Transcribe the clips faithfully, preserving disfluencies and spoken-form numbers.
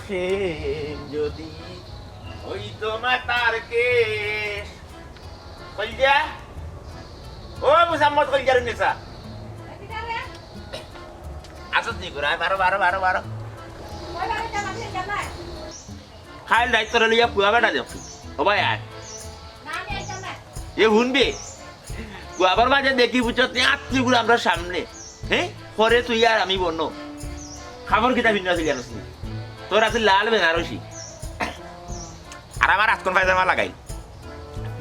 প্রেম যদি হইতো মাতার কেশ। কলিজা, ও মুসাম্মদ কলিজার উন্নেসা। আসত নি করে, বারো, বারো, বারো, বারো। খাইল দায়িত্ব লইয়া পুয়া বেটা দেখছি। ও ভাই, আয়। এ হুনবে, পুয়াবার মাঝে দেখি বুঝছো, তুই আত্মীয়গুলো আমরা সামনে। হ্যাঁ, পরে তুই আর আমি বনো। খাবার কিতা ভিন্ন আছিল জানোস নি? তোর আছে লাল বেনারসি। আর আমার আতকন পায়জামা লাগাই।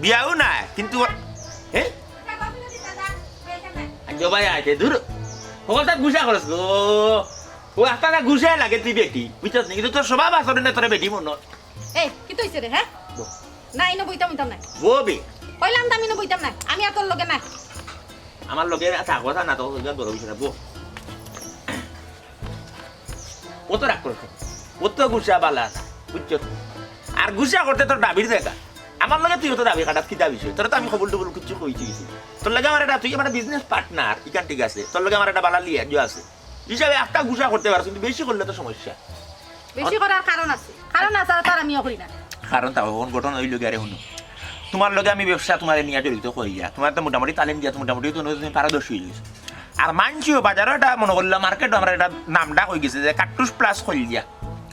বিয়াও না, কিন্তু ও-, হ্যাঁ? আজ ভাই আইতে দূর। হকলতা গুসা করস গো। ও আস্তা গুসা লাগে তুই বেটি। বুঝছস নি? কিন্তু তোর স্বভাব আসলে না, তোর বেটি মনো। এই, কিতা অইছে রে, হ্যাঁ? বো। না, ইনো বইতাম, বইতাম না। বো বে। কইলাম তো আমি ইনো বইতাম না। আমি আর তোর লগে না। আমার লগে থাক, কথা না, তোর লগে বড় বিষয় না। বো। ও তো রাগ করছে। ও তো গুসা বালা না, বুঝছো তো? আর গুসা করতে তোর দাবির জায়গা। আমার লগে তুই অত দাবি কাটাস কিতা বিষয়? তোর তো আমি কবুল টবুল কিচ্ছু কইছি কিছু। তোর লগে আমার এটা, তুই আমার বিজনেস পার্টনার, ইখান ঠিক আছে। তোর লগে আমার এটা বালা লিয়া আছে। হিসাবে একটা গুসা করতে পারছ, কিন্তু বেশি করলে তো সমস্যা। বেশি করার কারণ আছে, কারণ আছে, আর তার আমিও করি না। কারণ তা অখন ঘটনা অইল গিয়া রে, হুনো, তোমার লগে আমি ব্যবসা তোমারে নিয়া জড়িত করিয়া, তোমার তো মোটামুটি তালিম দিয়া, মোটামুটি তো তুমি পারদর্শী অই গেছো। আর মানষেও বাজারো এটা মনে করলা, মার্কেটো আমরা এটা নাম ডাক অই গেছে যে কাট্টুস প্লাস কইল দিয়া,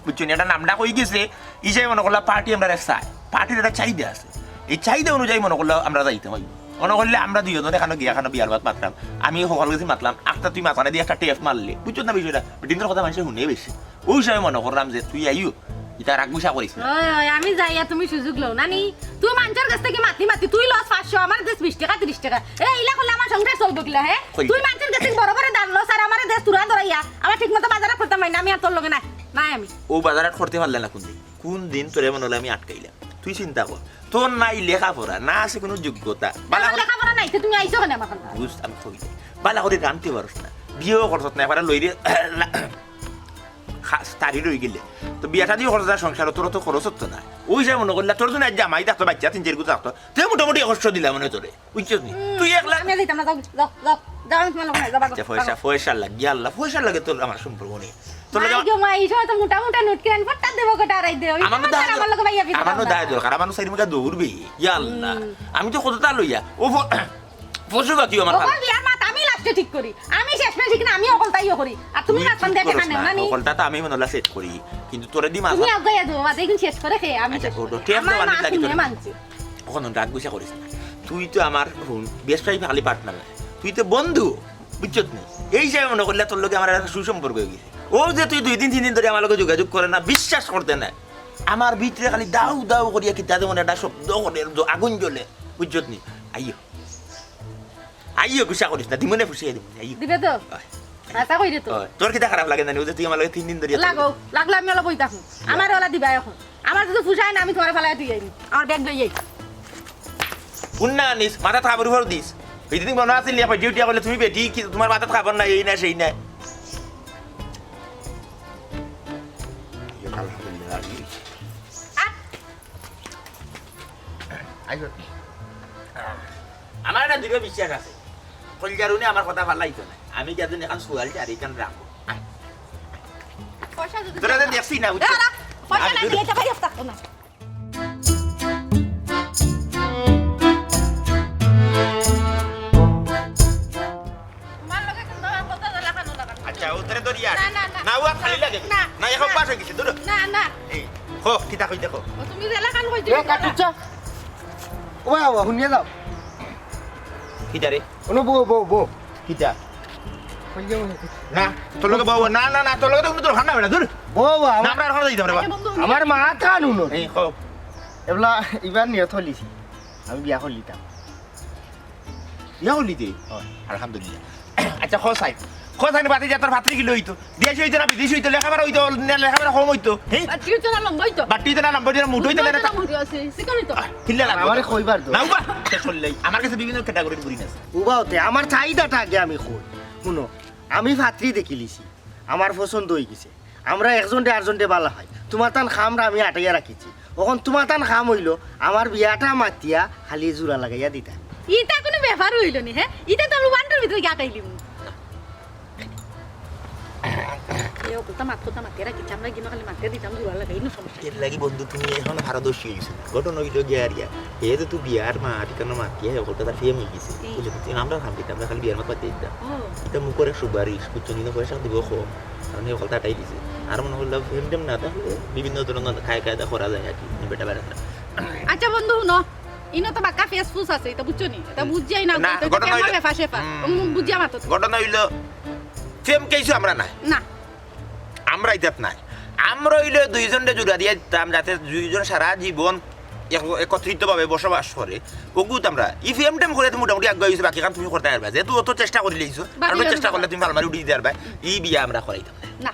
বুঝছো নি? এটা নাম ডাক অই গেছে, ইসাবে মনে করলা পার্টি আমরা চাই, পার্টির একটা চাহিদা আছে, এই চাহিদা অনুযায়ী মনে করলা আমরা যাইতে হয়। মনে করলে আমরা দুইজন এখানো গিয়া এখানো বিয়ার বাত মাতলাম, আমি হকল গেছি মাতলাম, আখতা তুই মাথাটা দিয়ে একটা টেপ মারলে, বুঝছো না বিষয়টা? বেটিন্তর কথা মানষে হুনে বেশি। ওই সময় মনে করলাম যে তুই আইও, ইতা রাগ গুসা করিস না। ওই, ওই, আমি যাইয়া তুমি সুযোগ লও না নি? তুই মানষর গেছ থাকি মাতি মাতি, তুই লস পাঁচশো, আমার দেছ বিশ টেকা, তিরিশ টেকা। এ, ইলা করলে আমার সংসার চলবো কিলা, হে? কই? তুই মানষর গেছ থাকি বড় বড় দাম লস, আর আমার দেছ তুরা দরাইয়া, আমার ঠিক মতো বাজার করতাম পারি না, আমি আর তোর লগে নাই, নাই আমি। ও বাজার আট করতে পারলে না কোন দিন? কোন দিন তোরে মনে হলে আমি আটকাইলাম? তুই চিন্তা কর, তোর নাই লেখাপড়া, না আছে কোনো যোগ্যতা। বালা আমার করে লেখাপড়া নাই, তো তুমি আইছো কেনে আমার কাছে? বুঝ, আমি কই দে। বালা করে রানতে পারস না, বিয়েও করছত না, এবারে লইরে খা-, তারি রই গেলে। তো বিয়া শাদিও খরচ আর সংসারও তোর তো খরচ হতো না। ওই যে মনে করলা, তোর জন্য আজ জামাই থাকতো, বাচ্চা তিন চারগু থাকতো, তুই মোটামুটি কষ্ট দিলা মনে তোরে, বুঝছস নি? হুম, তুই একলা আমি আর দিতাম না, যাও, যাও, যাও, যাও, আমি তোমার লগে নাই, যাও, ভাগো, আচ্ছা, পয়সা, ভাগো। পয়সার লাগে, আল্লাহ, পয়সার লাগে তোর আমার সম্পর্ক নেই। তোর লগে মাই গো মাই, এই সময় তো মোটা মোটা নোট কিনান, ফটকার দেবো গোটা আড়াই দেও। আমার মধ্যে আমার লগে ভাইয়া বিয়ে আমার মধ্যে করবা। দায় দরকার, আমার সাইড মুখে দৌড়বি, ইয়া আল্লাহ। হুম। আমি তো কতটা লইয়া, ও ফ-, পশু পাখি আমার ও ভালো। বল, বিয়ার মাত আমি লাস্টে ঠিক করি। আমি শেষ মেশ ঠিক না, আমি অকলতাইও করি। আর তুমি তুই মাঝখান ঠিক দিয়ে করস টেকা নেও না, না নি? অকলতা তো আমি মনে হলা সেট করি, কিন্তু তোরে দি মাছ তুমি আগে যাও, বাদে কিন্তু শেষ করে খেয়ে আমি আচ্ছা, শেষ ও তো করি। টেপ আমার দেওয়া মা আমি লাগে শুনে তোরে। মানছে। অখন রাগ গুসা করিস না। তুই তো আমার হুন, ব্যবসায়ী খালি পার্টনার না। তুই তো বন্ধু, বুঝছত নি? এই যে মনে করলে তোর লগে আমার একটা সুসম্পর্ক হয়ে গেছে। ও যে তুই দুই দিন তিন দিন ধরে আমার লগে যোগাযোগ করে না, বিশ্বাস করতে না। আমার ভিতরে খালি দাউ দাউ করিয়া কিতা যেমন একটা শব্দ করে, জ-, আগুন জ্বলে, বুঝছত নি? আইও। আইও, গুসা করিস না, দিমনে ফুসিয়ে দিমনে, আইও। দিবে তো? হয়। আশা করি তো। হয়। তোর কিতা খারাপ লাগে না নি? ও যে তুই আমার লগে তিন দিন ধরে লাগো, লাগলে আমি ওলা বই থাকুম। আমার ওলা দিবা এখন। আমার যদি ফুসায় না, আমি তোমার ফালায় তুই আইনি। আমার ব্যাগ লই যাই। উন্না আনিস, মাথা থাবর উপর দিস। এই দিন মনে আছে লিয়া, ডিউটি করলে তুমি বেটি, কি তোমার মাথা খাবার না, এই না, সেই না। আলহামদুলিল্লাহ, রাজি হইছি। আহ! আইসো। আমার একটা দৃঢ় বিশ্বাস আছে, কলিজার উনি আমার কথা ফালাইতো না। আমি যাতে এখন সুয়াল চারি কান রাখো। আয়। পয়সা যদি তোরা তো দেখছি না, বুঝছো? দাঁড়া, পয়সা আমি না যদি দিয়ে তো ভাই থাকতো না। তোমার লগে কিন্তু আমার কথা জ্বালা খানো লাগানো। আচ্ছা, ও তোরে ধরি আর। না, না, না। না, ও আর খালি লাগে। না, না, এখন না। পাশ হয়ে গেছে, ধরো। না, না। এই, কো, কিতা কই দেখো। ও, তুমি জ্বালা খান কই এ, দিছো? কাটুচ্চা। ও বাবা, হুনিয়া যাও। কিতা রে? ওনো বউ, বউ, বউ। কিতা? কই যাবো? না, তোর লগে বউ, না, না, না, তোর লগে তো কোনো দরকার না, বেটা, দূর। বউ, না, আমার, আমরা আর ঘরে যাইতাম রে, বা। আচ্ছা, বন্ধু, আমার মা কান হুনো। এই, কো। এবলা, ইবার নিয়ত হলিছি। আমি বিয়া করলিতাম। বিয়া করলি দে? হয়। আলহামদুলিল্লাহ। আচ্ছা, খো সাইন। খো সাইন বাদে যা তোর ভাতৃ কিলো হইতো। দেশি হইতো না বিদেশি হইতো, লেখাপড়া হইতো না লেখাপড়া কম হইতো। হ্যাঁ? বাট্টি হইতো না লম্বা হইতো। বাট্টি হইতো না লম্বা হইতো না, মুটা হইতো না, মুটা হইতো না, মুটা হইতো না, মুটা হইতো না। আহ, কিল্লা লাগবে। আমারে কইবার তো। না, উবা। তে শুনলেই। আমার কাছে বিভিন্ন ক্যাটাগরির বুড়ি আছে। উবা হতে, আমার চাহিদাটা আগে আমি কই। হুনো, আমি ভাতৃ দেখিলিছি। আমার পছন্দ হয়ে গেছে। আমরা একজনরে আরজনরে বালা পাই। তোমার তান কামরা আমি আটাইয়া রাখিছি। অখন তোমার তান কাম হইলো, আমার বিয়াটা মাতিয়া খালি জোড়া লাগাইয়া দিতা। ইটা কোনো ব্যাপার হইলো নি, হ্যাঁ? ইটা তো আমরা ওয়ান্ডার ভিতরে গিয়ে আটাইলিমু। এ হকলতা মাত কথা মাতিয়া রাখিছে, আমরা কিন্তু খালি মাতিয়া দিতাম, জুয়া লাগাই, ইনো সমস্যা। এর লাগি বন্ধু তুমি এখন পারদর্শী অইছো। ঘটনা অইলো গিয়া আর ইয়া, এ যে তুই বিয়ার মাত, ইখানো মাতিয়া, এ হকলতা তার প্রেম অইগেছে। হুম। বুঝছো? তুই আমরা খাম দিতাম, আমরা খালি বিয়ার মাত মাতিয়া দিতাম। ও। ইটা মুখর এক সুপারিশ, বুঝছো নি? পয়সা দিব কম, কারণ এ হকলতা আটাই দিছে। আর মনে করলাম প্রেম টেম না থাকলে বিভিন্ন ধরনের খায় কায়দা করা যায় আর কি, বেটা বেটা। আচ্ছা বন্ধু, হুনো, ইনো তো বাক্কা ফেস ফুস আছে, ইটা বুঝছো নি? ইটা হুম। বুঝিয়াই না, না, ইটা ঘটনা কেমন অইলো ব্যাপার স্যাপার? হুম। হুম, বুঝিয়া মাতো। ঘটনা অইলো, প্রেম কেইছো আমরা নাই। না। আমরা ইতাত নাই। আমরা অইলে দুইজনরে জুড়া দিয়া দিতাম, যাতে দুইজন সারা জীবন এক-, একত্রিতভাবে বসবাস করে। অগুত আমরা। ই প্রেম টেম করে তো মোটামুটি আগুয়াই গেছো, বাকি কাম তুমি করতায় পারবায়। যেহেতু অত চেষ্টা করিলাইছো, আর বাকি অত কাম চেষ্টা করো। করলে তুমি ভালা মারি উঠি দিতায় পারবায়। ই বিয়া আমরা করাইতাম না। না।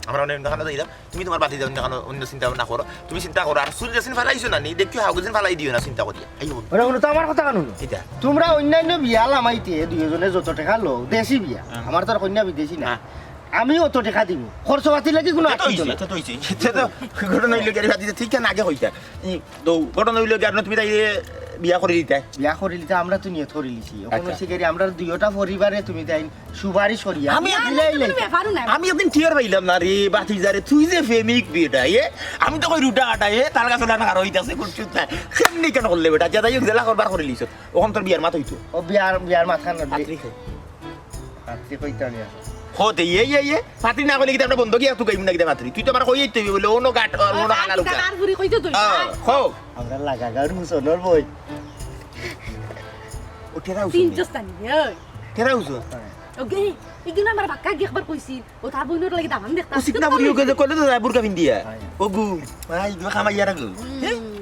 আমরা অন্য খানো যাইতাম। তুমি তুমার বাতি যাও, অন্য খানো অন্য চিন্তা ভাবনা করো। তুমি চিন্তা করো, আর চুল যেদিন ফালাইছো না নি, দেখিও হাগু যেদিন ফালাই দিও না, চিন্তা করিয়া। আইও। ওরা, ওরা তো আমার কথা কানো না। ইতা। তুমরা অন্যান্য বিয়া লামাইতে দুইজনে যত টেকা লও, দেশি বিয়া। হ্যাঁ। আমার তো আর কইন্যা বিদেশি না। হ্যাঁ। আমি অত টেকা দিমু। খরচ পাতি লাগি কুনু ইতা তো আটকিতো অইছে, না। ইতা তো অইছে। ইতা তো ঘটনা অইলো গিয়া, বাতি ঠিক না আগে কইতা। ই, তো ঘটনা অইলো গিয়া, তুমি তাই বিয়া করি দিতায়। বিয়া করি দিতায়, আমরা তো নিয়ত করিলিছি। অখন আচ্ছা। অইছে গিয়া, আমরা দুইওটা পরিবারে তুমি তাই সুপারিশ করিয়া আমি না, না, মিলাইলে। ইতা কুনু ব্যাপারও না। আমি একদিন টের পাইলাম না রে, বাতি যারে, তুই যে প্রেমিক বেটা, এ? আমি তো কই রুটা কাটা, এ? তাল গাছ ওলা না কারো হইতাছে, কুন সুতা? কেমনি কেন করলে বেটা? যা যাই হোক, জেলা করবার করিলিছ। অখন তোর বিয়ার মাত অইতো। ও বিয়ার, বিয়ার মাত খান না। পাত্রী খাই। পাত্রী কইতাম না। হতে, ইয়ে, ইয়ে, ইয়ে। পাত্রী না কইলে কিতা আমরা বন্ধ গিয়া তুকাইমু না কিতা পাত্রী? তুই তো আমার কইয়াই তুই বলে, অনো গাট, অনো হালা লুকা। আর বুড়ি কইতো তুই, আ, হ্যাঁ? কও। আমরা লাগা গাউর মুসলর বই। ও টেরা উসুন চিনছস নি? তানি, ওই। টেরা উসুন? ওকে, ইগুন আমার বাক্কা গিয়া একবার কইছিল। ও তার বইনর লাগি দামান দেখতা। ও সিকনা বুড়ি ওকে যে কইলে তো যায় বুরকা পিন্দিয়া। হ্যাঁ। ও গু, ভাই, ইগুন খামাইয়া রাখো। হুম, হুম।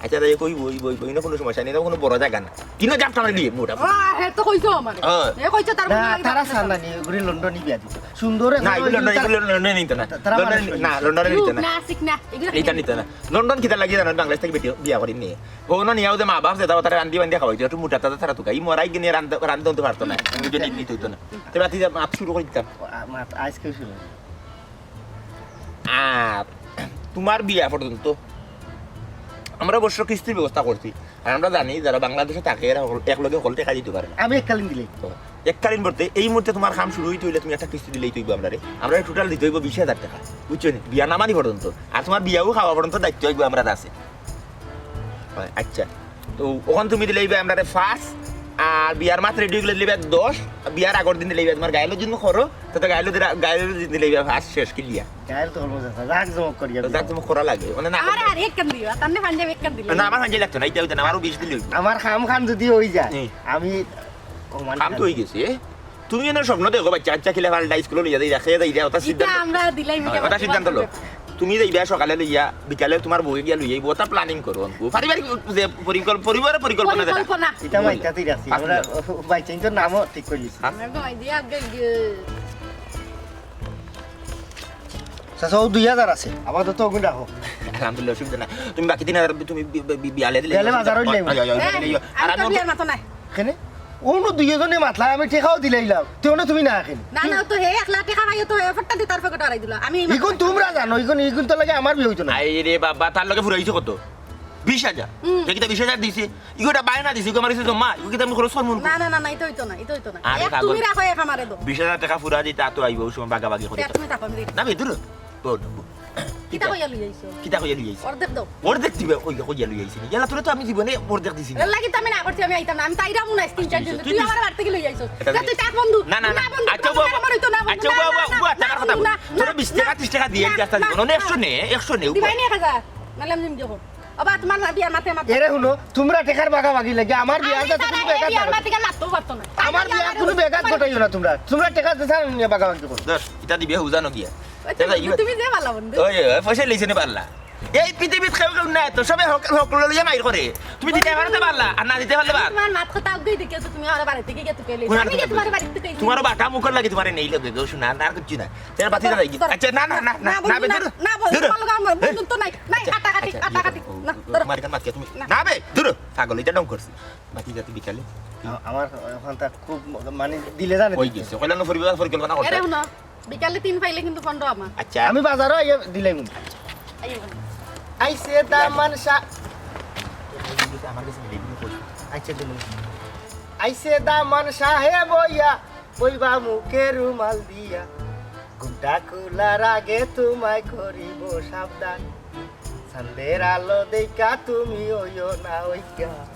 আচ্ছা, তাই কই বই, বই, বই, না কুনু সমস্যা নাই, না কুনু বড় জাগা না। কিনা জাপ টানা দিয়ে মোটা। আ, হে তো কইছো আমারে। হ্যাঁ। হে কইছো তার না, বইনর লাগি তারা দামান সার দেখতা। না নি, ওগুলি লন্ডনি বিয়া দিত। সুন্দর না, এখন এগুলো লন্ডন, ইন্টার- এগুলো লন্ডনে নিত না। তা-, তারা লন্ডনে মানুষ নি-, না, লন্ডনে নিত না। না, সিক না, এগুলো এটা নিত না। লন্ডন কিতা লাগিয়া জানো, বাংলাদেশ থাকি বেটি বিয়া করি নিয়ে। হো, না নিয়াও যে মা বাপ যে তারা, তারা রান্ধি বান্ধি খাওয়াইতো, একটু মোটা তাজা তারা তুকাই। মরাই গিয়ে রান্ধ-, রান্ধতে পারতো না। বুঝে নি-, নিতে হইতো না। তবে আতি যা মাত শুরু করে দিতাম। ও, আ-, মাত আজকে শুরু। আর তোমার বিয়া পর্যন্ত আমরা অবশ্য কিস্তির ব্যবস্থা করছি। আর আমরা জানি যারা বাংলাদেশে থাকে এরা হকল-, একলগে হকল টেকা দিতে পারে না। আমি এককালীন দিলে। তো এককালীন বলতে এই মুহূর্তে তোমার কাম শুরু হইতে হইলে তুমি একটা কিস্তি দিলেই তুইব আমরারে। আমরা টোটাল দিতে হইব বিশ হাজার টেকা। বুঝছো নি? বিয়া নামানি পর্যন্ত। আর তোমার বিয়াও খাওয়া পর্যন্ত দায়িত্ব হইব আমরার আছে। হয়, আচ্ছা। তো অখন তুমি দিলেই বা আমরারে পাঁচ, আর বিয়ার মাত রেডি হইলে দিলেই বা দশ, বিয়ার আগর দিন দিলেই বা তোমার গায়েলো যদি করো, তো গায়েলো দিরা-, গায়েলো দিন দিলেই বা পাঁচ শেষ কিলিয়া। গায়েল তো হলো চাচা, জাক জমক করিয়া তো বিয়া। জাক জমক করা লাগে। মানে না আমার করলে আর এক কান দিও, তার না পাঞ্জাবি এক কান দিলে। না, আমার পাঞ্জাবি লাগতো না, ইটা হইতো না, আমারও বিশ দিলে হইতো। আমার কাম খান যদি হই যায়, হুম। আমি কমান কাম তো খান। হই গেছে, এ? তুমি এনে স্বপ্ন দেখো, বাচ্চা, আচ্ছা, খেলে ভালো ডাই স্কুলে লইয়া যাই, রাখে যাই, ইটা ওটা সিদ্ধান্ত। আমরা দিলাই, হ্যাঁ, ওটা সিদ্ধান্ত লো। তুমি যাইবা সকালে লইয়া, বিকালে তোমার বউয়ে গিয়া লইয়া আইবো, ওটা প্ল্যানিং করো, অনকু। পারিবারিক যে পরিকল্প-, পরিবারের পরিকল্পনা যেটা। পরিকল্পনা। ইটা মাইতা তুই রাখছি। পাঁচ আমরা মিনিট। বাইচাইন তো নামও ঠিক করিলিছি। হ্যাঁ। আমরা তো আইডিয়া আগে গিয়ে চাচা, ও দুই হাজার আছে, আপাতত ওগুন রাখো। আলহামদুলিল্লাহ, অসুবিধা নাই। তুমি বাকি তিন হাজার তুমি বি-, বি-, বি-, বিয়ালে দিলে। বিয়ালে বাজারো দিলে। আয়, আয়, আয়, আয়, আয়। আর আমি তো বিয়ার মাতো নাই। কেনে? অনো দুইজনে মাতলা, আমি টেকাও দিলাইলাম। তে অনো তুমি না কেনে? না, না, তো হে একলা টেকা পাইও তো হে ফট্টা দি তার পকেটো হারাই দিল। আমি ইগুন তোমরা জানো, ইগুন, ইগুন তো লাগে আমার বিয়া হইতো না। আরে বাবা, তার লগে ফুরাইছো কত? বিশ হাজার। হুম। হে কিতা বিশ হাজার দিছে? ইগোটা বায়না দিছে, ইগো আমার কাছে জমা, ইগো কিতা আমি খরচ করমু? না, না, না, না, ইতা হইতো না, ইতা হইতো না। আরে এক পাগল। তুমি রাখো, এক আমারে দাও। বিশ হাজার টেকা ফুরা দিতা তো আইবো, ওই সময় বাগাবাগি করি। এক তুমি থাকো, আমি রেডি। না বে, দূর। বউ, বউ। কিতা কইয়া লই আইছো? কিতা কইয়া লই আইছো? অর্ধেক দাও। অর্ধেক দিবে, ওই কইয়া লই আইছি। ইয়ালা তোরে তো আমি জীবনে অর্ধেক দিছি না। এর লাগি তো আমি না করছি, আমি আইতাম না। আমি তাইরা মনে হয় তিন চার দিন। তুই আমার বাড়ি থেকে লই আইছো। এটা তা তুই থাক বন্ধু। না, না, না। না বন্ধু, আচ্ছা, না বন্ধু, বউ, আমার হইতো না, বন্ধু, আচ্ছা, না, বউ, না, বউ, না, বউ, না, থাকার কথা বন্ধু, বউ। না, তোরে না, বিশ টাকা, না, ত্রিশ টাকা দিয়ে না, আইছি আস্তা না, জীবন। অনে একশো নে, একশো নে। দিবাই নি এক হাজার। নাইলে আমি যাইমু। ওবা, তোমার বিয়ার মাতে মাতে। এরে হুনো, তোমরা টেকার বাগাবাগি লাগে, আমার বিয়ার আমি যাতে তার কোনো এই ব্যাঘাত বিয়ার না ঘটে। মাতে গেলে মাততেও পারতো না। আমার বিয়ার কোনো ব্যাঘাত ঘটাইও না তোমরা। তোমরা টেকা দিতে নিয়ে বাগাবাগি করো। ধর, ইটা দিবে হুজানো গিয়া। আচ্ছা, এটা বন্ধু, ইয়ে তুমি যে ভালা বন্ধু। ওই, ওই, পয়সা লইছে নি পারলা। এই পৃথিবীত কেউ কেউ নাই তো, সবে হক-, হকল লইয়া মাইর করে। তুমি দিতে পারতে পারলা, আর না দিতে পারলে বাদ। তোমার মাত কথা আগে দেখে তো তুমি আমার বাড়ি থেকে গিয়ে তুকে লইছো। আমি গিয়ে তোমার বাড়ি থেকে তোমার বাটা মুখর লাগি তোমার নেই লাগে গো, শোনা, আর কিচ্ছু না। তেরা বাতি দাদা, ধরো। আচ্ছা, না, না, না, না, না, না, বে, না, ধরো। না, বল, ধরো। বল, আমার বন্ধু তো নাই, নাই, ধরো। কাটাকাটি, আচ্ছা, কাটাকাটি। ধরো। না, ধরো। তোমার এখানে মাত তুমি। না। না, বে, ধরো। পাগল, এটা ঢং করছি। বাতি যাতে বিকালে। আ-, আমার ওখানটা খুব, মানে, দিলে জানে ওই দিতে। গেছে। কইলাম না, পরিবার পরিকল্পনা করতে। এরে হুনো, বিকালে তিন পাইলে কিন্তু পনেরো আমার। আচ্ছা। আমি বাজারো আইয়া দিলাই মনে। আইও। আইছে দামান শাহ। আমার কাছে দিলে কিন্তু কই। আচ্ছা, দিলাম। আইছে দামান সাহেব অইয়া, বইবা মুখে রুমাল দিয়া। ডাকুলার আগে তোমায় করিব সাবধান, চান্দের আলো দেখা তুমি অইও না অজ্ঞান।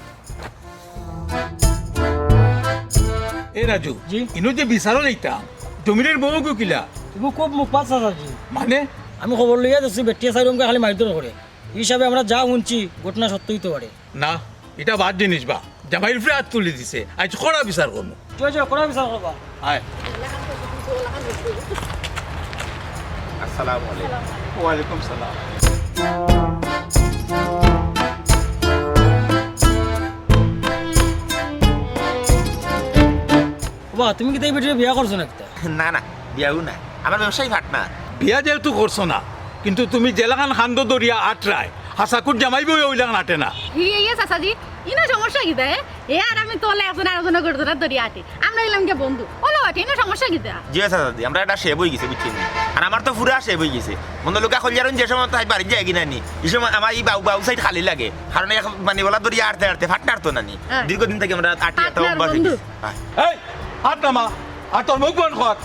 এ রাজু, জি? ইনো যে বিচারো যাইতাম, জমিরের বউ গো কিলা? তুমি খুব মুখ পাত চাচাজি। মানে? আমি খবর লইয়া যাচ্ছি, বেটিয়ে সাইরমকে খালি মারধর করে। এই হিসাবে আমরা যা শুনছি, ঘটনা সত্য হইতে পারে। না, ইটা বাদ জিনিস বা। জামাইর উপরে হাত তুলি দিছে, আইজ কড়া বিচার করমু। জয় জয়, কড়া বিচার করবা। আয়। আসসালামু আলাইকুম। ওয়ালাইকুম সালাম। বাবা, তুমি কিতা এই বেটিরে বিয়া করছো না কিতা? না, না, বিয়াও না। আমার ব্যবসায়ী partner। বিয়া যেহেতু করছো না, কিন্তু তুমি যেলাখান খান্দ ধরিয়া আটরায়, হাসাকুর জামাই বউ ওইলাখান আটে না। হি, ইয়ে, চাচাজি, ইনো সমস্যা কিতা, এ? এ আর আমি তলে একজন আরেকজনের গর্দনা ধরিয়া আটি। আমরা অইলাম গিয়া বন্ধু। ওলো আটি, ইনো সমস্যা কিতা? জি, চাচাজি, আমরা একটা সেব হয়ে গেছে, বুঝছেন নি? আর আমার তো পুরা সেব হয়ে গেছে। মনে লোকা কইলারুন যে সময় তাই বাড়ি যায় কিনা নি, এই সময় আমার এই বাউ, বাউ side খালি লাগে। কারণ এক মানে ওলা ধরিয়া আটতে আটতে partner তো নানি। হ্যাঁ। দীর্ঘদিন থেকে আমরা আটি, একটা partner অভ্যাস হয়ে বন্ধু। গেছে। হ্যাঁ। এই, হাত নামা, আর তোর মুখ বন্ধ কর।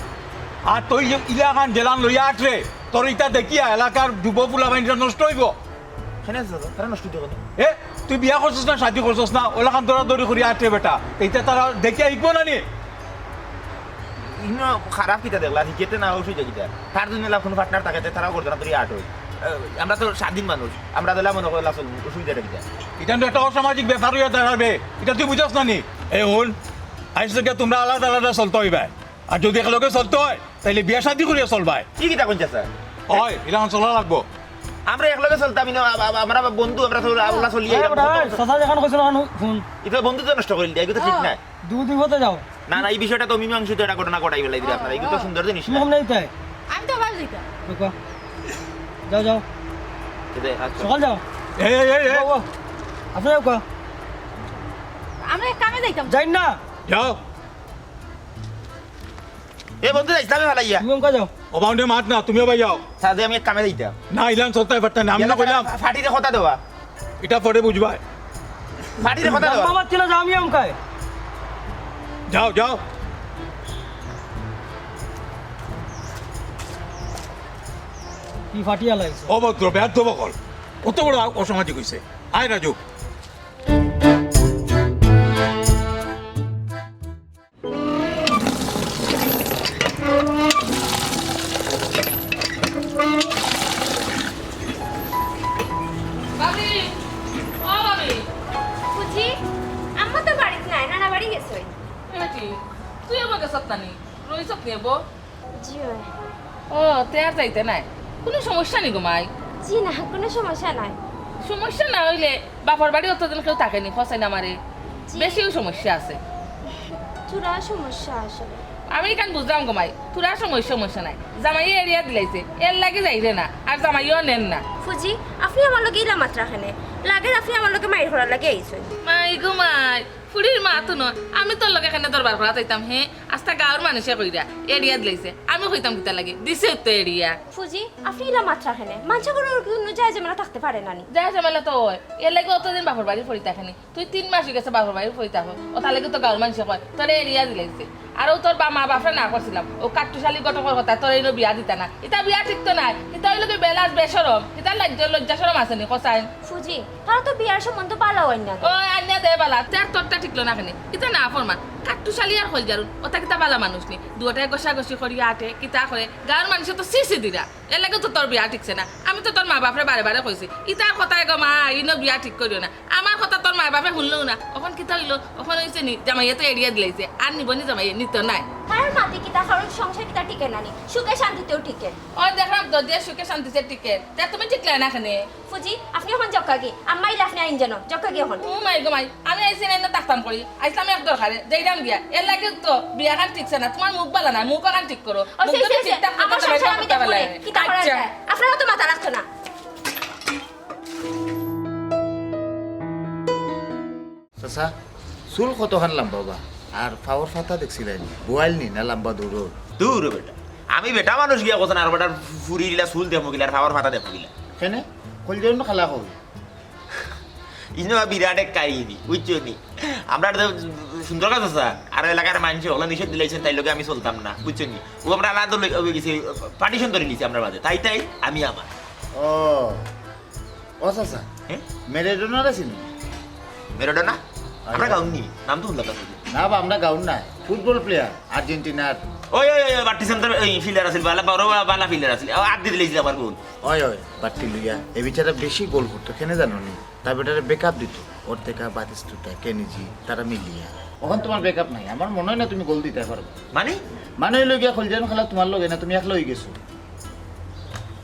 আর তুই যে ইলাখান জেলান লইয়া আটরে, তোর ইটা দেখিয়া এলাকার যুব পোলাপাইনটা নষ্ট হইব। কেনে আছে দাদা? তারা নষ্ট হইতে কেনে? এ, তুই বিয়া করছস না, শাদি করছস না, ওলাখান দৌড়াদৌড়ি করি আটরে বেটা। এইটা তারা দেখিয়া শিখবো না নি? ইনো খারাপ কিতা দেখলা, হিকেতে না অসুবিধা কিতা? তার জন্য লাভ কোনো partner থাকে, তে তারাও করতো না, তোরই আট হই। এ, আমরা তো স্বাধীন মানুষ, আমরা দিলা মনে করলা চলবো, অসুবিধাটা কিতা? এটা তো একটা অসামাজিক ব্যাপার হইয়া দাঁড়াবে, এটা তুই বুঝস না নি? এ হুন, আইজ থেকে তোমরা আলাদা আলাদা চলতে হইবে। আর যদি একলগে চলতে হয়, তাইলে বিয়া শাদি করিয়া চলবায়। কি কিতা কইন চাচা? হয়, এরকম চলা লাগবো। আমরা একলগে চলতাম, ইনো আ-, আ-, আমরা বন্ধু, আমরা তো আ-, আল্লাহ চলি আরে আইলাম। বেটা, এই চাচা যেখান কইছিল, ওখান হুন। ইটা বন্ধুত্ব নষ্ট করিল দিয়া, ইটা তো ঠিক নাই। দুই দিন হতে যাও। না, না, এই বিষয়টা তো মীমাংসিত, একটা ঘটনা ঘটাই ফেলাই দিলে আপনারা, ইগুলো তো সুন্দর জিনিস না। মুখ নেই তাই। আমি তো আবার যাইতাম। রুকো। যাও, যাও। এই যে, আচ্ছা। সকাল যাও। এই, এই, এই, এই। যাও, যাও। আপনি যাও, কো। আমরা এক কামে যাইতাম। যাই না। যাও। এ বন্ধু, যাইস না, আমি ফালাইয়া। তুমি অমকা যাও। ও বাউন্ডে মাত না, তুমিও ভাই যাও। সাথে আমি এক কামে যাইতাম। না, ইলান চলতে পারতে না, আমি না কইলাম। ফাটিরে কথা দেওয়া। এটা পরে বুঝবায়। ফাটিরে কথা দেওয়া। বাবা, চলে যাও, আমি অমকায়। যাও, যাও। কি ফাটিয়া লাগছে? অভদ্র, বেয়াদব অকল। কত বড় অসামাজিক হইছে। আয় রাজু। ভাবি, ও ভাবি। বুঝি, আম্মা তো বাড়িত নাই, নানা বাড়ি গেছে। এ কি? তুই আমার কাছে নানি? রইছত নি, বউ? জি অয়। ও, তে আর যাইতে নায়। কুনু সমস্যা নি গো মাই? জি না, কুনু সমস্যা নাই। সমস্যা না অইলে বাপর বাড়ি অতদিন কেউ থাকে নি, কও চাইন আমারে। জি। বেশিউ সমস্যা আছে। থুড়া সমস্যা আসলে। আমি ইখান বুঝলাম গো মাই, থুড়া সমস্যা, সমস্যা নাই। জামাইয়ে এড়িয়া দিলাইছে, এরলাগি যাইরে না, আর জামাইও নের না। ফুজি, আপনে আমার লগে ইলা মাতরা কেনে? লাগের আপনে আমার লগে মাইর করার লাগি আইছইন। মাই গো মাই, ফুড়ির মা তো নয়, আমি তোর লগে কেনে দরবার করাত আইতাম, হে? আস্তা গাঁওর মানষে কইরা, এড়িয়া দিলাইছে। আমি কইতাম কিতার লাগি? দিছে তো এড়িয়া। ফুজি, আপনে ইলা মাতরা কেনে? মানষে করার কুনু যায় ঝামেলা থাকতে পারে না নি? যায় ঝামেলা তো অয়, এরলাগি অতদিন বাপর বাড়ি পড়ি থাকে নি। তুই তিন মাস অই গেছে বাপর বাড়ি পড়ি থাকো, অতার লাগি তো গাঁওর মানষে কয়, তোরে এড়িয়া দিলাইছে। আর অউ তোর বা মা বাপরে না করছিলাম, অউ কাট্টুশালী ঘটকর কথা, তোরে ইনো বিয়া দিতা না। ইতা বিয়া ঠিক তো নায়, ইতা অইলো কি বেলাজ বেশরম, ইতা লজ্জা, লজ্জা শরম আছে নি, কও চাইন? ফুজি, তারা তো বিয়ার সম্বন্ধ বালা অইন না। ও আইনা দে বালা, তে আর তোরটা ঠিকলো না কেনে? ইতা না ফরমান, কাট্টুশালী আর কইলজারুন, অতা কিতা বালা মানুষ নি? দুইটায় ঘষাঘষি করিয়া আটে, কিতা করে, গাঁওর মানষে তো ছি ছি দিরা। এরলাগি তো তোর বিয়া ঠিকছে না। আমি তো তোর মা বাপরে বারে বারে কইছি, ইতার কথায় গো মা, ইনো বিয়া ঠিক করিও না। আমার কথা তোর মা বাপে হুনলো না। অখন কিতা অইলো? অখন অইছে নি, জামাইয়ে তো এড়িয়া দিলাইছে। আর নিবো নি জামাইয়ে? নিতো নায়। কারোর মাতে কিতা, কারোর সংসার কিতা টিকে না নি? সুখে শান্তিতেউ টিকে। অউ দেখরাম তো, যে সুখে শান্তিতে টিকে। তে তুমি টিকলায় না কেনে? ফুজি, আপনে অখন যাউক্কা গি। আম্মা ইলা আপনে আইন যেন। যাউক্কা গি অখন। ও মাই গো মাই, আমি আইছি না, ইনো থাকতাম করি। আইছলাম এক দরকারে, যাইরাম গিয়া। এরলাগি তো বিয়াখান ঠিকছে না। তুমার মুখ বালা নায়, মুখ অখান ঠিক করো। ও, মুখ শেষ, যদি শেষ, শেষ। ঠিকঠাক মতো আমার সংসার আমি দেখমু নে। কিতা করা যায়? আপনারা তো মাথা রাখতো না। চাচা, চুল কতখান লম্বা বা? আর পাওর ফাতা দেখছিলায় নি? বোয়াইল নি না লম্বা দৌড়র? দূর বেটা, আমি বেটা মানুষ গিয়া কতন আর বেটার ফুরি গিলা চুল দেখমু গিলা আর পাওর ফাতা দেখমু গিলা। কেনে? কইলজারুন কালা কই? ইনো বিরাট এক কাহিনী, বুঝছো নি? আমরা তো সুন্দর কথা স্যার, আর এলাকার মানুষ ওগুলো নিষেধ দিলাইছেন, তাই লগে আমি চলতাম না, বুঝছো নি? ও আমরা আলাদা লই-, অই গেছি, partition করি নিছি আমরা মাঝে, তাই তাই আমি আমার। ও, ও চাচা, হ্যাঁ? ম্যারাডোনারে চিনো? ম্যারাডোনা? আমরা গাউন নি, নাম তো শুনলাম না। না বা, আমরা গাউন না, ফুটবল প্লেয়ার, আর্জেন্টিনার। ওই, ওই, ওই, বাট্টি সেন্টার, ওই ফিল্ডার আছিল, বালা, বড় বালা ফিল্ডার আছিল। ও, আত দিয়ে দিলাইছিল আমার গোল। ওই, ওই, বাট্টি লইয়া, এ বেচারা বেশি গোল করতো, কেনে জানো নি? তার বেটারে ব্যাকআপ দিত, অর্তেকা, বাতিস্তুতা, কেনিজি, তারা মিলিয়া। অখন তোমার ব্যাকআপ নাই, আমার মনে হয় না তুমি গোল দিতে পারবে। মানে? মানে অইলো গিয়া খলজান খেলা তোমার লগে না, তুমি একলা অই গেছো।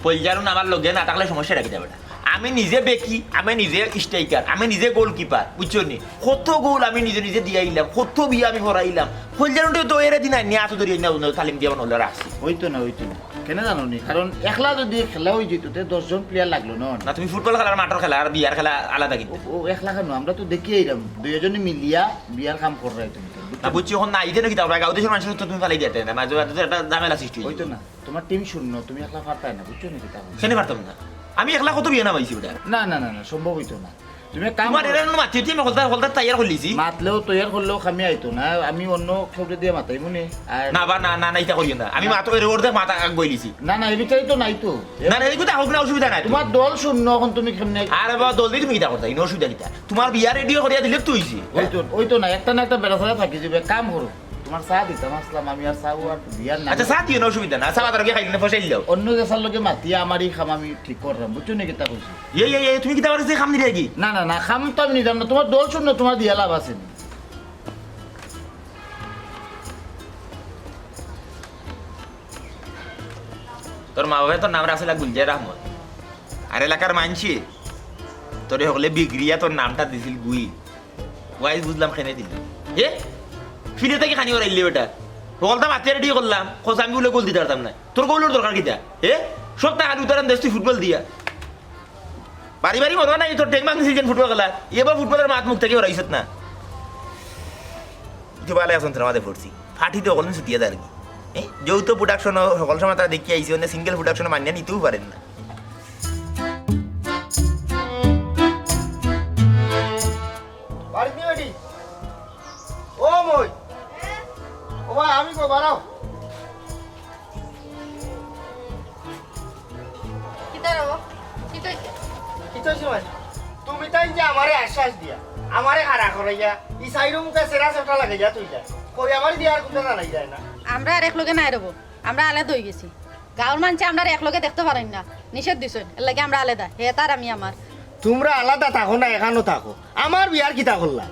খলজারুন আমার লগে না থাকলে সমস্যাটা কিতা বেটা? আমি নিজে বেকি, আমি নিজে স্ট্রাইকার, আমি নিজে গোলকিপার, বুঝছো নি? কত গোল আমি নিজে নিজে দিয়াইলাম, কত বিয়া আমি ভরাইলাম। খলজারুন তো এরে দিন আইনি আতো ধরি আইনা তালিম দিয়া বানাইলে রাখছি। অইতো না, অইতো না। কেনে জানো নি? কারণ একলা যদি খেলা অই যেত, তে দশ জন প্লেয়ার লাগলো না। না, তুমি ফুটবল খেলার মাঠর খেলা আর বিয়ার খেলা আলাদা কিন্তু। ও, ও একলা কেন? আমরা তো দেখি এইরকম দুইজনে মিলিয়া বিয়ার কাম কররায় তুমি তো, বুঝছো? না, বুঝছি, অখন না, ইতে নাকি তারপরে গাঁও দেশের মানুষের তো তুমি ফালাই দিতে না, মাঝে মাঝে তো একটা ঝামেলা সৃষ্টি অইতো না। তোমার টিম শূন্য, তুমি একলা পারতায় না, বুঝছো নি কিতা? কেনে পারতাম না? আমি একলা কত বিয়া নামাইছি ওটা। না, না, না, না, সম্ভব অইতো না। তুমি এক কাম তোমার করো। এরা মাতি টিম হলদার, হলদার তৈয়ার করলিছি। মাতলেও তৈয়ার করলেও কামে আইতো না, আমি অন্য কেউরে দিয়া মাতাইমু নে। আর না বা, না, না, না, ইতা করিও না। আমি না। মাত্র এর ওর দেখ মাথা আগ বইলিছি। না, না, এ বিচারই তো নাই তো। না, না, এই কথা হোক না, অসুবিধা নাই। তোমার দল শূন্য, অখন তুমি কেমনে? আরে বাবা, দল দিয়ে তুমি কিতা করতা? ইনো অসুবিধা কিতা? তোমার বিয়া রেডিও করিয়া দিলে তো অইছে। অইতো, অইতো না, একটা না একটা বেড়া ছাড়া থাকি যাবে, এক কাম করো। তোমার চা দিতাম আসলাম, আমি আর চা আর বিয়ার না। আচ্ছা, চা দিও না, অসুবিধা না। চা বাজার গিয়ে খাইলে না, ফসাইল দাও। অন্য দেশের লগে মাতিয়া আমার এই কাম আমি ঠিক করলাম, বুঝছো নি কিতা কইছি? এই, এই, এই, তুমি কিতা পারো যে কাম নিবে কি? না, না, না, কাম তো আমি নিতাম না, তোমার দল শূন্য, তোমার দিয়া লাভ আছে নি। তোর মা বাবায় তোর নাম রাখছিল গুলজার আহমদ, আর এলাকার মানষে তোরে হকলে বিগড়িয়া তোর নামটা দিছিল গুইল। ওয়াইজ বুঝলাম কেনে দিল। এ? ফিরে থাকি খানি ওরাইলে বেটা। হকলতা মাতিয়া রেডি করলাম, খোঁজ আমি বলে গোল দিতে পারতাম না। তোর গোলর দরকার কিতা? এ? সব টাকা উদাহরণ দেস তুই ফুটবল দিয়া। বাড়ি বাড়ি মজা নাই তোর, ঠেং ভাঙছিস যেন ফুটবল খেলা। এবার ফুটবলের মাত মুখ থাকি ওরাইছত না। জুবালে এখন তোর মাঝে পড়ছি। ফাটিতে হকল ছুটিয়া যার কি? এ? যৌথ প্রোডাকশন হকল সময় তারা দেখিয়া আইছে, অন্য সিঙ্গেল প্রোডাকশন মানিয়া নিতেও পারেন না। বাড়িত নি বেটি? ও মই। ও মা, আমি কো, বাড়াও। কিতা রে ও? কিতা অইছে? কিতা অইছে মানে? তুমি তাই যে আমারে আশ্বাস দিয়া, আমারে খাড়া করাইয়া, ই সাইরো মুখে সেরা সেটা লাগাইয়া তুইলা। কই আমার দিয়া আর কুনটা জানাই যায় না। আমরা আর এক লগে নাই রব, আমরা আলাদা অই গেছি। গাঁওর মানষে আমরারে এক লগে দেখতে পারইন না, নিষেধ দিছইন, এর লাগি আমরা আলাদা, হে তার আমি আমার। তুমরা আলাদা থাকো না, এখানো থাকো, আমার বিয়ার কিতা করলা?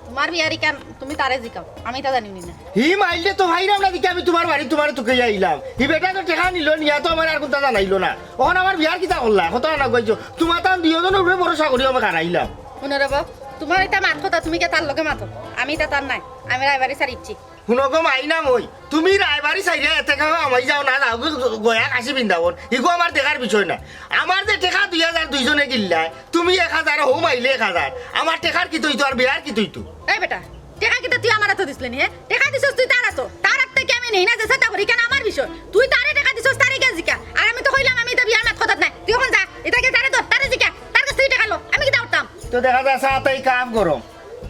তোমার বিয়ার ইখান তুমি তারে জিকাও, আমি তা জানি না। হি মাইলদে তো ভাইরাম না দেখি আমি তোমার বাড়ি তোমার তুকাইয়া আইলাম। হি বেটা তো টেকা নিল, নিয়া তো আমার আর কুনটা জানাইলো না। অখন আমার বিয়ার কিতা করলা? কত আনা গইছো? তোমার তান দুইজনের উপরে ভরসা করি আমি খারাইলাম। হুনো রে বাপ, তোমার ইতা মাত কথা তুমি কে তার লগে মাতো, আমি ইতা তার নাই, আমি রায়বাড়ি ছাড়িচ্ছি। হুনো গো মাইনা মই, তুমি রায়বাড়ি ছাড়িয়া এতে খাওয়া আমাই যাও না, যাও গো গয়া কাশি বৃন্দাবন, ইগো আমার দেখার বিষয় না। আমার যে টেকা দুই হাজার দুইজনে গিল্লায়, তুমি এক হাজার, হউ মাইলে এক হাজার, আমার টেকার কিতা অইতো আর বিয়ার কিতা অইতো? এই বেটা, টেকা কিতা তুই আমার আতো দিছলে নি, হে? টেকা দিছস তুই তার আতো, তার আত থাকি আমি নেই না, যে সেটা করি, কেন আমার বিষয়? তুই তারে টেকা দিছস, তারে গিয়া জিকা। আর আমি তো কইলাম, আমি তো বিয়ার মাত কথাত নাই। তুই অখন যা, ইতা গিয়া তারে ধর, তারে জিকা, তার কাছ থাকি টেকা লো, আমি কিতা করতাম? তো দেখা যায় সাথেই কাম গরম।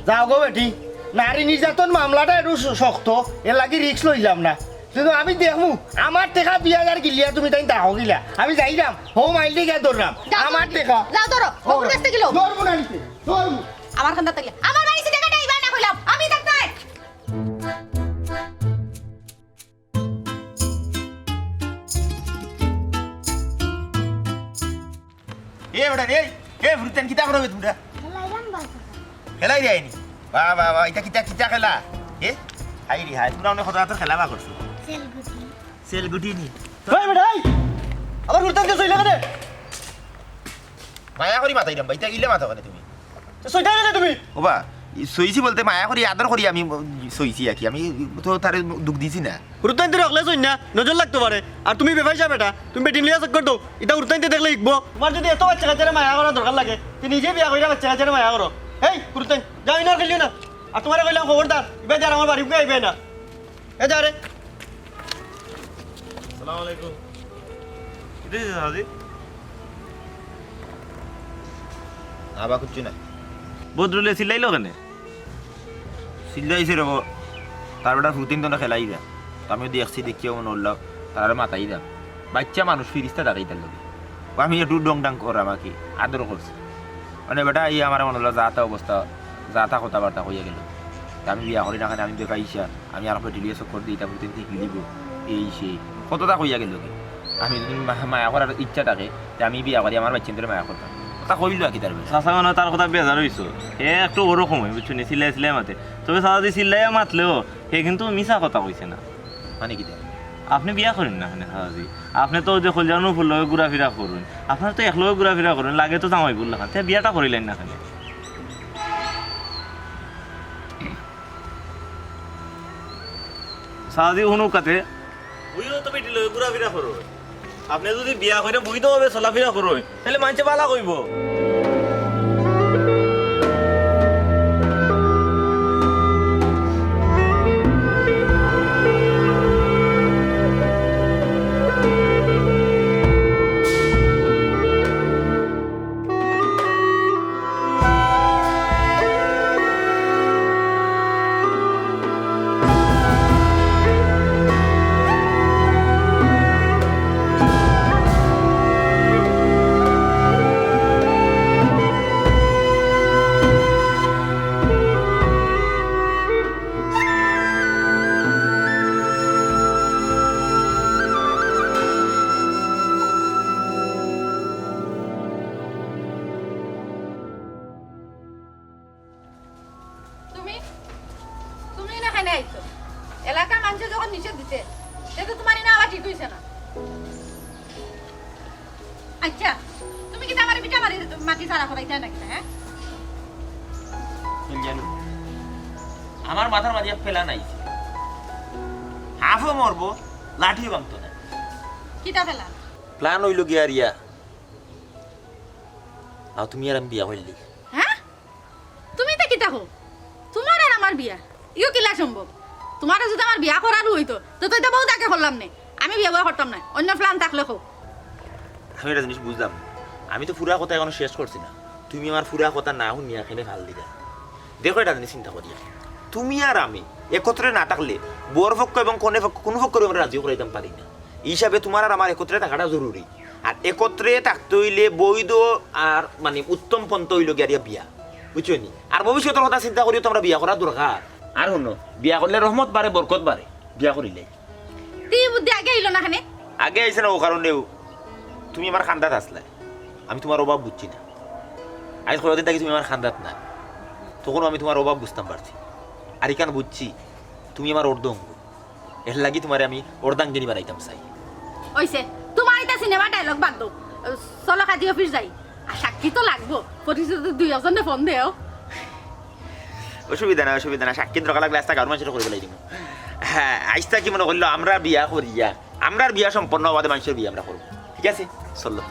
যাও গো বেটি, নারী নির্যাতন মামলাটা একটু শ-, শক্ত, এর লাগি রিস্ক লইলাম না। কিন্তু আমি দেখমু, আমার টেকা দুই হাজার গিলিয়া তুমি তাই দাও গিলা। আমি যাইলাম, হউ মাইলদে গিয়া ধরলাম। যাও আমার তুমি। টেকা। যাও ধরো, ও, বকুল গাছ থেকে লো। ধরবো না নিতে, ধরবো। আমার খান্দা থাকলে, আমার বাড়ি থেকে টাকা নেই, না কইলাম, আমি থাকতে। এ বেটা রে, এ ফুরুতান কিতা করবে তোমরা? খেলাইরাম বাস। খেলাই রে আইনি। বাহ, বাহ, বাহ, ইটা কিতা, কিতা খেলা? এ? হাই রে হাই, তোমরা অনেক সচরাচর খেলা বা করছো। সেলগুটি। সেলগুটি নি? এই বেটা, এই! আমার ফুরুতান কে সইলে কেনে? মায়া করি মাতাইরাম বা, ইটা ইলে মাতো কেনে তুমি? তো সইতা কেনে তুমি? ওবা, ই সইছি বলতে মায়া করি, আদর করি আমি সইছি আর কি। আমি তো তারে দুখ দিছি না। ফুরুতাইন্তরে হকলে সইন না, নজর লাগতো পারে। আর তুমি বেফাইসা বেটা, তুমি বেটিন লইয়া চক্কর দেও। ইতা ফুরুতাইন্তে দেখলে হিকবো। তোমার যদি এত বাইচ্চা কাইচ্চারে মায়া করার দরকার লাগে, তে নিজে বিয়া করিয়া বাইচ্চা কাইচ্চারে মায়া করো। এই ফুরুতাইন, যাও ইনো আর খেলিও না। আর তোমারে কইলাম খবরদার, ইবায় দিয়া আর আমার বাড়ি উগাই আইবায় না। এ যা রে। আসসালামু আলাইকুম। কিতা অইছে হাজি? না বা, কিচ্ছু নাই। বদরুলে চিল্লাইলো কেনে? চিল্লাইছে রে বা, তার বেটার ফুতিন তো না খেলাই দা। তো আমি দেখছি, দেখিয়া মনে করলাম, তার মাথায় দা। বাচ্চা মানুষ ফিরিস্তা থাকে ইতার লগে। ও আমি একটু ডং ডাং করাম আর কি, আদর করছি। মানে বেটা, এই আমার মনে হলো যা তা অবস্থা, যা তা কথাবার্তা কইয়া গেল। তা আমি বিয়া করি না কেনে, আমি বেকাইছা, আমি আর পেটিলিয়ে চক্কর দিই, তারপর তুমি কি দিব, এই সেই। কতটা কইয়া গেল কি? আমি যদি মা-, মায়া করার ইচ্ছা থাকে, তে আমি বিয়া করি, আমার বাচ্চাদের মায়া করতাম। কথা কইল আর কি তার বেলা। চাচা মানে তার কথা বেজার হইছো। হে একটু ওরকম হয়, বুঝছো নি? চিল্লাই চিল্লাই মাতে। তবে চাচা যদি চিল্লাইয়া মাতলেও, হে কিন্তু মিছা কথা কইছে না। মানে কি তা? আপনি বিয়া করেন না কেনে চাচাজি? আপনি তো ওই যে কলজানো ফুল লগে ঘোরাফেরা করুন, আপনার তো এক লগে ঘোরাফেরা করুন, লাগে তো জামাই বললো। তে বিয়াটা করিলেন না কেনে? চাচাজি হুনুক কাতে। উইও তো বেটি লগে ঘোরাফেরা করো। আপনি যদি বিয়া করে বৈধভাবে চলাফেরা করো, তাহলে মানষে বালা কইব। তুমি, তুমি না কেনে আইছো? এলাকার মানষে যখন নিষেধ দিছে, তে তো তোমার ইনা আওয়া ঠিক হইছে না। আচ্ছা, তুমি কিতা আমারে বিটা মারি মাটি ছাড়া করাইতায় না কিতা, হ্যাঁ? জানো, আমার মাথার মাঝে এক plan আইছে। হাফও মরবো, লাঠিও ভাঙতো না। কিতা plan? Plan হইল গিয়া রিয়া, আর তুমি আর আমি বিয়া করলি। হ্যাঁ? তুমি ইতা কিতা কও? তোমার আর আমার বিয়া, ইও কিলা সম্ভব? তোমারে যদি আমার বিয়া করারও হইতো, তে তো ইতা বউত আগে করলাম নে। আমি বিয়া বউয়া করতাম না, অন্য plan থাকলে কও। আমি একটা জিনিস বুঝলাম না। আমি তো পুরা কথা এখনো শেষ করছি না। তুমি আমার পুরা কথা না শুনিয়া কেনে ফাল দিলা। দেখো, একটা জিনিস চিন্তা করিয়া, তুমি আর আমি একত্রে না থাকলে বর পক্ষ এবং কনে পক্ষ, কোনো পক্ষরে আমরা রাজি করাইতাম পারি না। এই হিসাবে তোমার আর আমার একত্রে থাকাটা জরুরি। আর একত্রে থাকতে হইলে বৈধ আর মানে উত্তম পন্থা হইল গিয়া বিয়া, বুঝছো নি? আর ভবিষ্যতের কথা চিন্তা করিও তো আমরা বিয়া করার দরকার। আর হুনো, বিয়া করলে রহমত বাড়ে, বরকত বাড়ে, বিয়া করিলে। তি বুদ্ধি আগে আইলো না কেনে? আগে আইছে না, ও কারণেও তুমি আমার খান্দাত আসলে, আমি তোমার অভাব বুঝছি না। আজ কতদিন থাকি তুমি আমার খান্দাত না, তখন আমি তোমার অভাব বুঝতাম পারছি। আর ইখান বুঝছি, তুমি আমার অর্ধ অঙ্গ। এর লাগি তোমারে আমি অর্ধাঙ্গিনী বানাইতাম চাই। ওইছে, তোমার ইতা সিনেমা dialogue বাদ দাও। চলো কাজী অফিস যাই। আর সাক্ষী তো লাগবো, পরিচিত দুই একজনে ফোন দেও। অসুবিধা না, অসুবিধা না, সাক্ষী দরকার লাগলে আস্তা গাঁওর মানষরে করি ফালাই দিমু। হ্যাঁ, আইস্তা কি মনে করলো, আমরা বিয়া করিয়া, আমরার বিয়া সম্পন্ন হওয়া বাদে মানষর বিয়া আমরা করবো, ঠিক আছে? চলো।